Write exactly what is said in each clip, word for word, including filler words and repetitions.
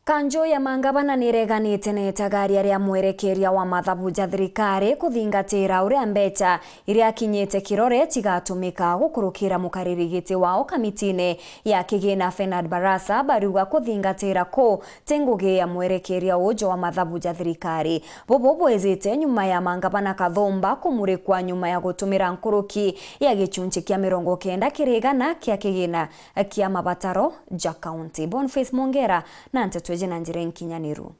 Kanju ya mangavana nireganite na itagaria ria mwerekeria wa mathabu ja thirikari kuthingatira uria mbeca iria akinyite kirore cigatumika gukurukira mukariri giti wao kamitine ya kigina Fernand Barasa, bariuga kuthingatira kuu ti ngugi ya mwerekeria uju wa mathabu ja thirikari. Bubu bwejite nyuma ya mangavana kathumba kumurikwa nyuma ya gutumira nkuruki ya gicunci kia mirongo kenda kiri igana kia kigina kia mabataro ja kaunti. Boniface Mwongera na nteto iji na njira inkinyaniru.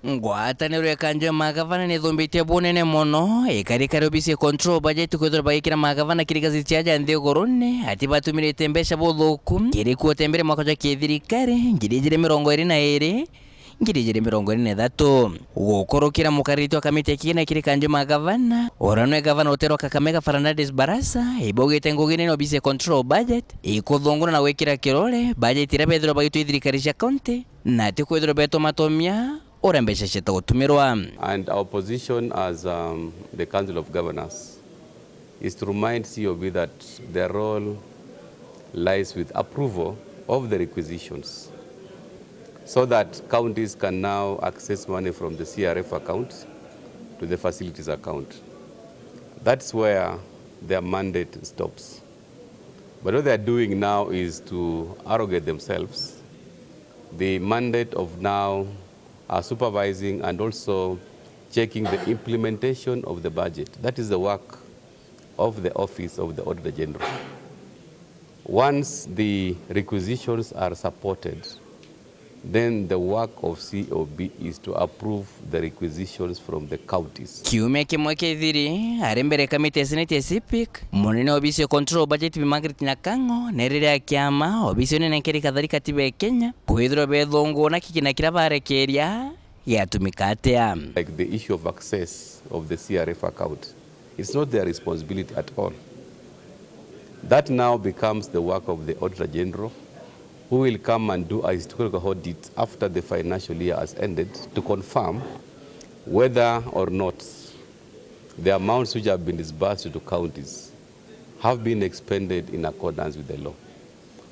Ngwataniro ya kanju ya magavana nithumbitie bunene mono ikarikari obisi ya control budget kwithirwa bagikira magavana kiri gazeti cia ja nthigurune ati batumirite mbeca buthuku kiri kuote mbere mwaka jwa kithirikari ngiri ijiri mirongo iri na iri, ngiri ijiri mirongo iri na ithatu. Gukurukira mukariri wa kamiti ya kigina kiri kanju ma gavana, uria nwe gavana uterwa Kakamega Fernandes Barasa, ibaugite ngugi nene obisi ya control budget ikuthunguna na gwikira kirore budget iria bethirwa bagitwi thirikari cia kaunti, na ti kwithirwa betwa matomia uria mbeca cieta gutumirwa. And our position as, um, the Council of Governors is to remind C O B that their role lies with approval of the requisitions so that counties can now access money from the C R F account to the facilities account. That's where their mandate stops. But what they are doing now is to arrogate themselves the mandate of now, uh, supervising and also checking the implementation of the budget. That is the work of the Office of the Auditor General. Once the requisitions are supported, then the work of C O B is to approve the requisitions from the counties. Kiumia kimwe kithiri, ari mbere ya kamiti ya Senate ya CPIC, munene wa obisi ya control budget Bi Margaret Nyakang'o, na riria kiama obisi unene nkeri kathari katiba ya Kenya, kwithirwa bethunguna kigina kiria barekeria giatumika atia. Like the issue of access of the C R F account, it's not their responsibility at all. That now becomes the work of the Auditor General, who will come and do a historical audit after the financial year has ended to confirm whether or not the amounts which have been disbursed to counties have been expended in accordance with the law.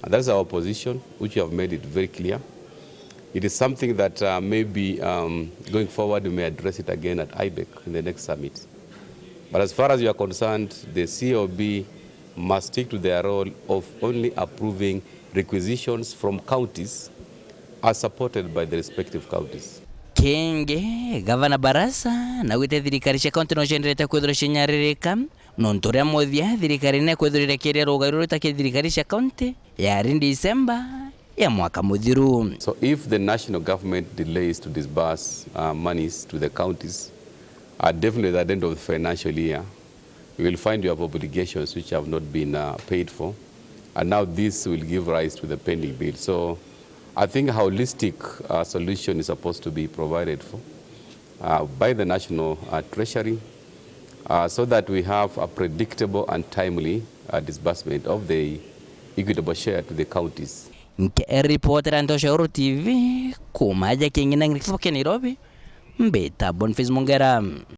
And that's our position, which we have made it very clear. It is something that, uh, maybe, um, going forward, we may address it again at IBEC in the next summit. But as far as you are concerned, the C O B must stick to their role of only approving requisitions from counties as supported by the respective counties. Kingi, Gavana Barasa naugite thirikari cia kaunti no cienderete kwithirwa cinyaririka, nontu uria muthia thirikari nekwithirwa irekeria rugai ruru itakiri thirikari cia kaunti yari Disemba ya mwaka muthiru. So if the national government delays to disburse, uh, monies to the counties, uh, definitely at the end of the financial year, you will find you have obligations which have not been, uh, paid for, and now this will give rise to the pending bill. So I think a holistic, uh, solution is supposed to be provided for, uh, by the National, uh, Treasury, uh, so that we have a predictable and timely, uh, disbursement of the equitable share to the counties. Nkiripotera Ntosha Uru T V, kuuma aja King'ina Ng'irikithuke Nairobi, mbita Boniface Mungera.